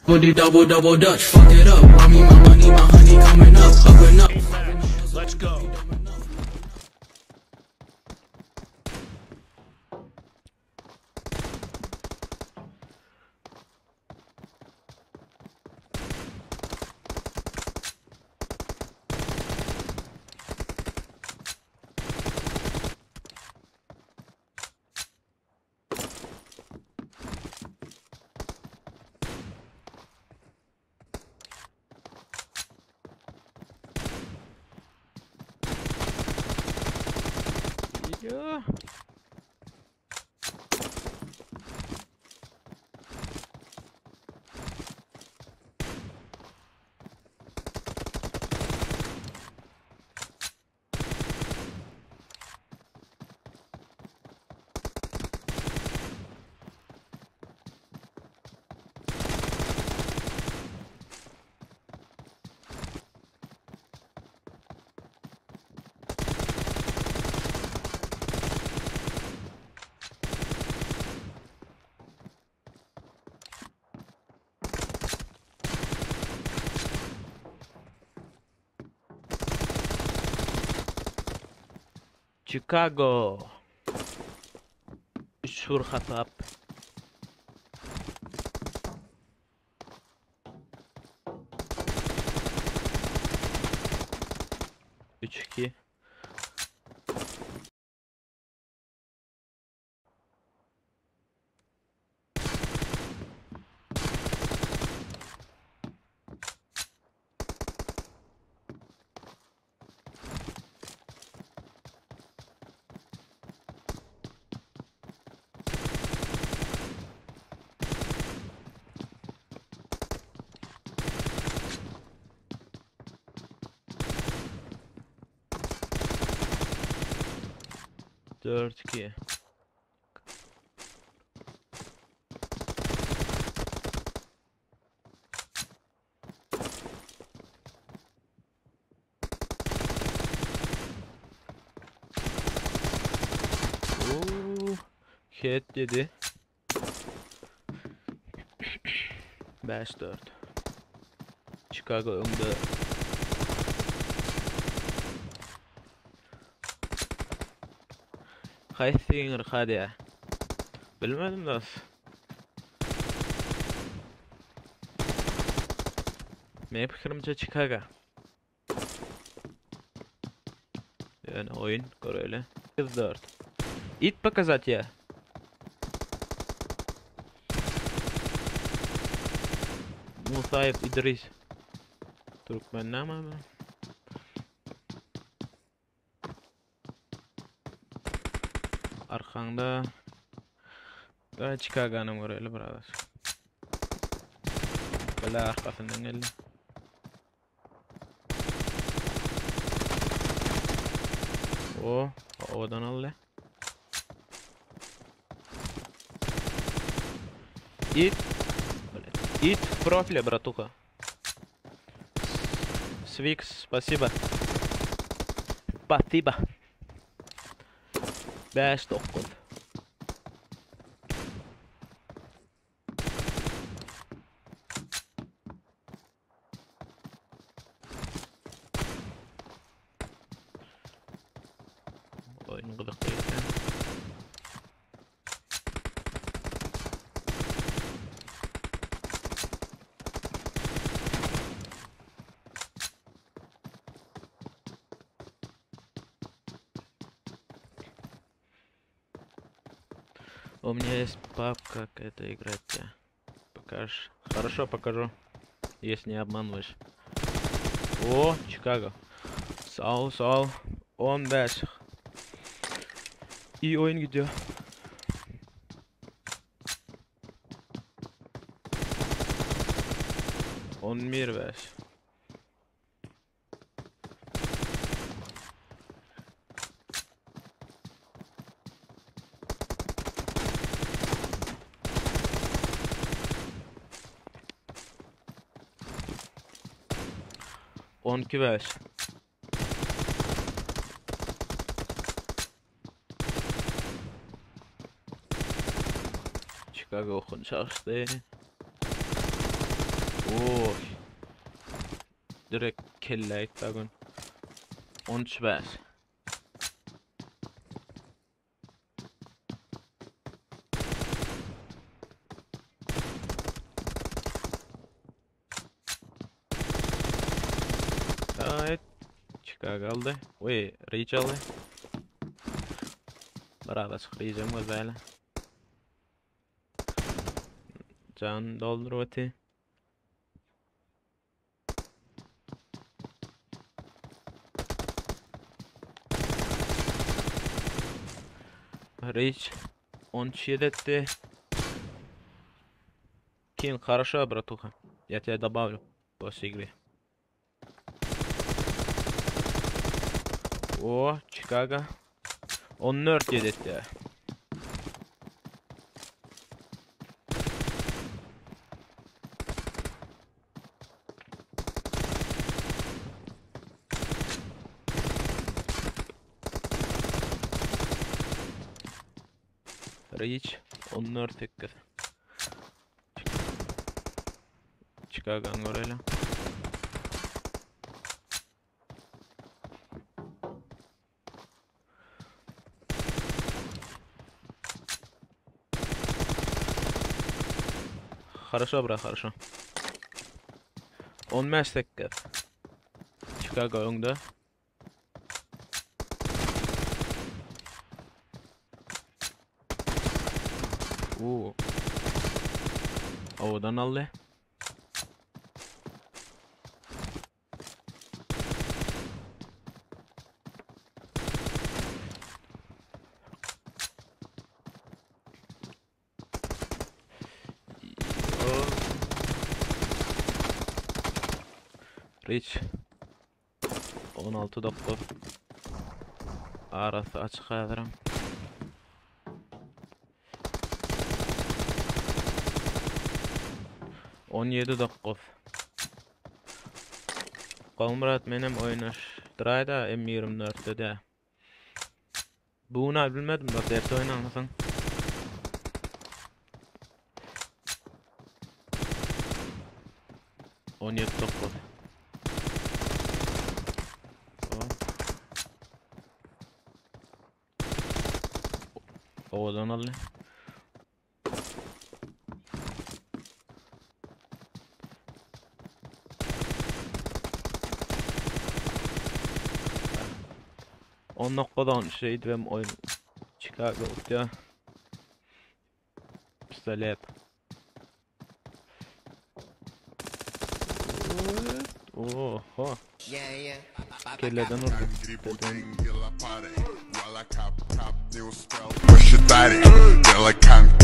With double double dutch, fuck it up. I mean my money, my honey coming up, up and up. Let's go. Ja. Chicago. Şur hasap. 3-2. 4-2. Oo, head dedi. 5-4. Chicago öňde. Haýsy ýeňir hadi. Bilmedim dos. Meň pikirimçe Chicago. Ýöne oýun göreli. 4. It pokazat ya. Musayev İdris. Türkmen näme bu? Arkaňda da Chicago'nam göreli biraz. Bela arkasyndan geldi. O, owadan aldy. It. It в профиле, братуха. Свикс, спасибо. Спасибо. 5-9. Oýun gyzykly gitýär. У меня есть папка, как это играть тебе. Покажешь. Хорошо, покажу. Если не обманываешь. О, Чикаго. Sag ol, sag ol. 15. İyi oyun gidiyor. 11-5. 12-5. Chicago okuny çagyşdy. Oy. Direkt kelle gitdi gün. 13 5. Evet. Chicago aldy. Oý, Reach aldy. Biraz açyk Reach'em gözäle. Can doldur öti. Reach 17 etdi. Кин, хорошо, братуха. Я тебя добавлю после игры. O, Chicago. 14 etdi. Reach 14 8. Chicago'ň görelim. Хорошо, брат, хорошо. 15 8. Chicago öňde. Oo. Owadan aldy. Reach 16 9 Arasy açyk häzirem. 17 9 Gowmyrat menem oýnaşdyraýda M24-de de. Buna bilmedim bak ders oýnamysyň. 17 9 Owadan aldy. On noktadan şeýdibem oýun Chicago utýar. Pistolet. Oho. Kelleden urdy. Посчитали, делай конкретно.